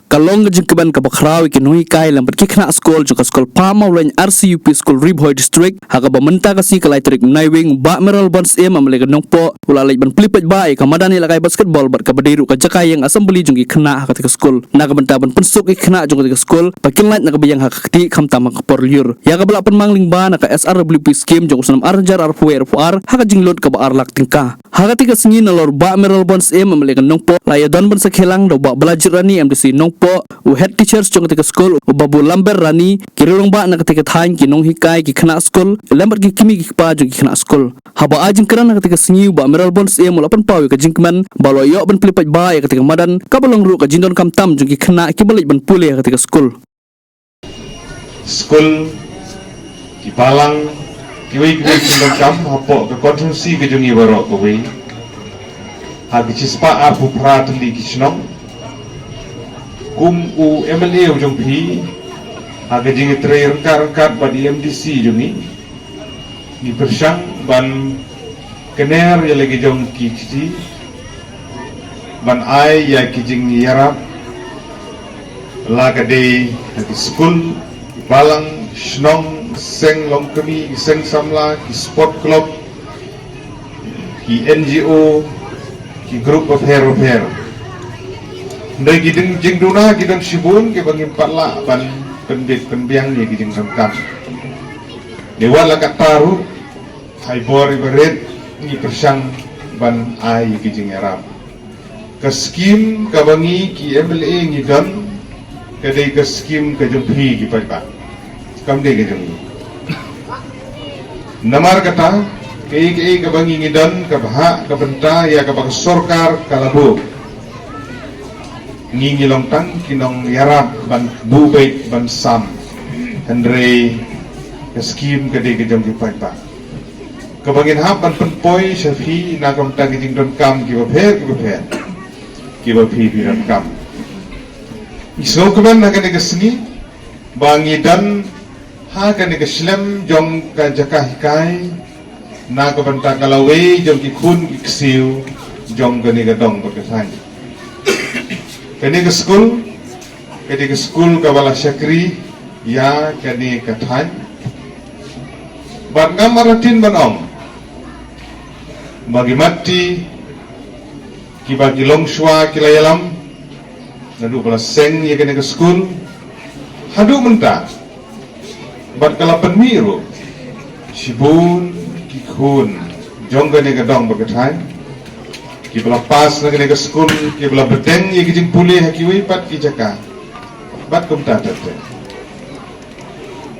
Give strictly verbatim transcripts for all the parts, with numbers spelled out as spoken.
Ka long ka jingkmen kaba khraw ïa ki nonghikai lem bad ki khynnah skul jong ka skul Pamawleng R C U P School Ri Bhoi District, ha kaba mynta ka sngi ka lai tarik Naiwieng, Bah Mayralborn Syiem M L A ka Nongpoh u la leit ban plie paidbah ïa ka madan ïalehkai basketball bad kaba dei ruh ka jaka ïeng assembly jong ki khynnah ha kata ka skul. Na ka bynta ban pynsuk ïa ki khynnah jong kata ka skul ba kin lait na kaba ïeng ha ka kti khamtam ha ka por lyiur. Ïa kaba la pynmang lyngba na ka S R W P scheme jong u snem ar hajar arphew wei arphew ar ha ka jinglut kaba ar lak tyngka. Ha kata ka sngi nalor Bah Mayralborn Syiem M L A ka Nongpoh, la ïadon ban sakhi lang da u Bah Balajied Rani M D C Nongpoh, u head teachers jong kata ka skul u Babu Lambert Rani, ki riew rangbah na kata ka thaiñ, ki nonghikai, ki khynnah skul lem bad ki kmie ki kpa jong ki khynnah skul. Haba ai jingkren ha kata ka sngi u Bah Mayralborn Syiem u la pynpaw ïa ka jingkmen ba u la ïoh ban plie paidbah ïa kata ka madan kaba long ruh ka jingdonkam tam jong ki khynnah kiba leit ban pule ha kata ka skul. Skul, ki balang, kiwei kiwei ki jingdonkam hapoh ka constituency ka jong ngi baroh kawei. Ha ki shispah arphew phra tylli ki shnong, kum u M L A u jong phi, ha ka jingïatrei ryngkat ryngkat bad i M D C jong ngi, ngi pyrshang ban kner ïa la ki jong ki kti, ban ai ïa ki jingïarap, la ka dei ha ki skul, balang, shnong, seng longkmie, seng samla, ki sport club, ki N G O, ki group bapher bapher. Hynrei ki ding jingduna ki don shibun kiba ngim pat lah ban pynbit pynbiang ïa ki jingdonkam. Dei wat la katta ruh, ha i bor iba rit ngi pyrshang ban ai ïa ki jingïarap. Ka skim kaba ngi ki M L A ngi don, ka dei ka skim ka jong phi ki paidbah, kam dei ka jong ngi. Namar kata, kaei kaei kaba ngi ngi don, ka bhah ka bynta ïa kaba ka sorkar ka la buh, ngi ngi long tang ki nongïarap ban buh beit ban sam. Hynrei ka skim ka dei ka jong ki paidbah. Kaba ngin hap ban pynpoi sha phi na ka bynta ki jingdonkam kiba pher kiba pher kiba phi phi donkam. Ngi sngewkmen ha kane ka sngi ba ngi don ha kane ka shlem jong ka jaka hikai na ka bynta ka lawei jong ki khun ki ksiew jong kane ka dong bad ka thaiñ. Kane ka skul, kane ka skul kaba la shakri ïa kane ka thaiñ. Bad ngam artatien ban ong ba ki mat ti kiba ki longshuwa ki la ïalam naduh ba la seng ïa kane ka skul haduh mynta. Bad ka la pynmih ruh shibun ki khun jong kane ka dong bad ka thaiñ kiba la pass na kane ka skul, kiba la bteng ïa ki jingpule ha kiwei pat ki jaka. Bad kumta ter ter.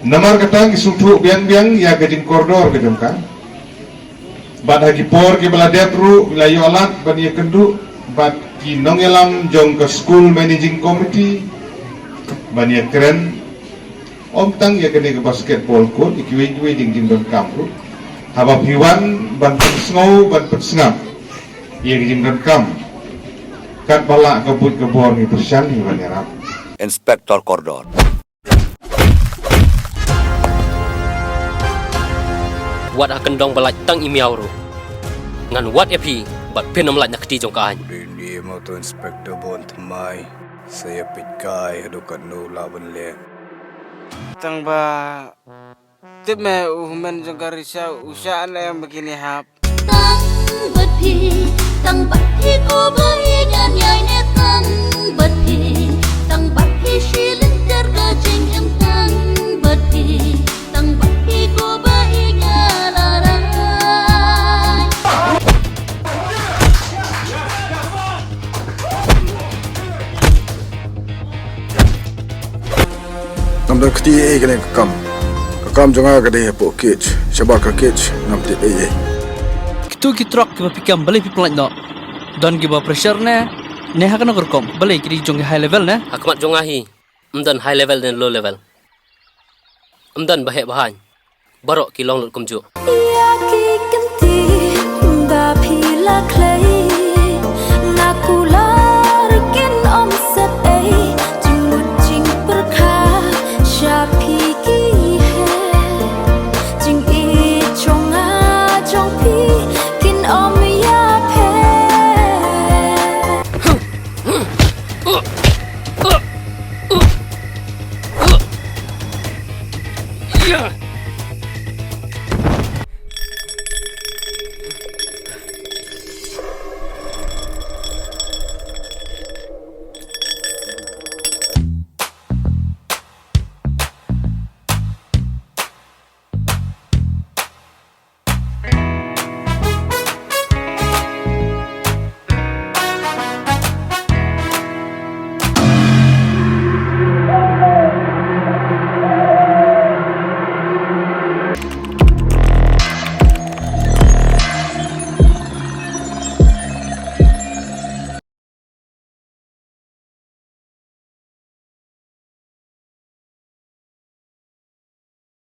Namar kata ngi sngewthuh biang biang ïa ka jingkordor ka jong ka. Bad ha ki por kiba la dep ruh la ïoh lad ban ïakynduh bad ki nongïalam jong ka School Managing Committee ban ïakren, ym tang ïa kane ka basketball court, ïa kiwei kiwei jing jingdonkam ruh. Haba phi wan ban pynsngew ban pynsngap ïa ki jingdonkam, katba lah ka buit ka bor ngi pyrshang ngi ban ïarap. Inspector Kordor. Wat ha kyndong ba lait tang i miaw ruh ngan wad ïa phi bad phin ym lait na kti jong ka aiñ. Dei ne mo to Inspector Bon Thymmai, sa ïa peit kai haduh katno lah ban leh. Tang ba tip me u hynmen jong ka Risha u shah ne em ba kine hap. Tang bad phi, tang bad phi ko ba ïeit ngan ïai ne tang bad phi, tang bad phi shi lynter ka jingim tang bad phi, tang bad phi ko ba ïeit ngan la rai. Ngam don kti ei kane ka kam. Ka kam jong nga ka dei hapoh kit. Shabar ka kit ngam tip ei ei. Kitu ki trok kiba phi kem balei phi pynlait noh? Don kiba pressure ne? Ne ha kano ka rukom? Balei ki dei jong ki high level ne? Ha khmat jong nga hi ym don high level ne low level. Ym don ba heh ba haiñ. Baroh ki long lut kumjuh. Ïa ki kin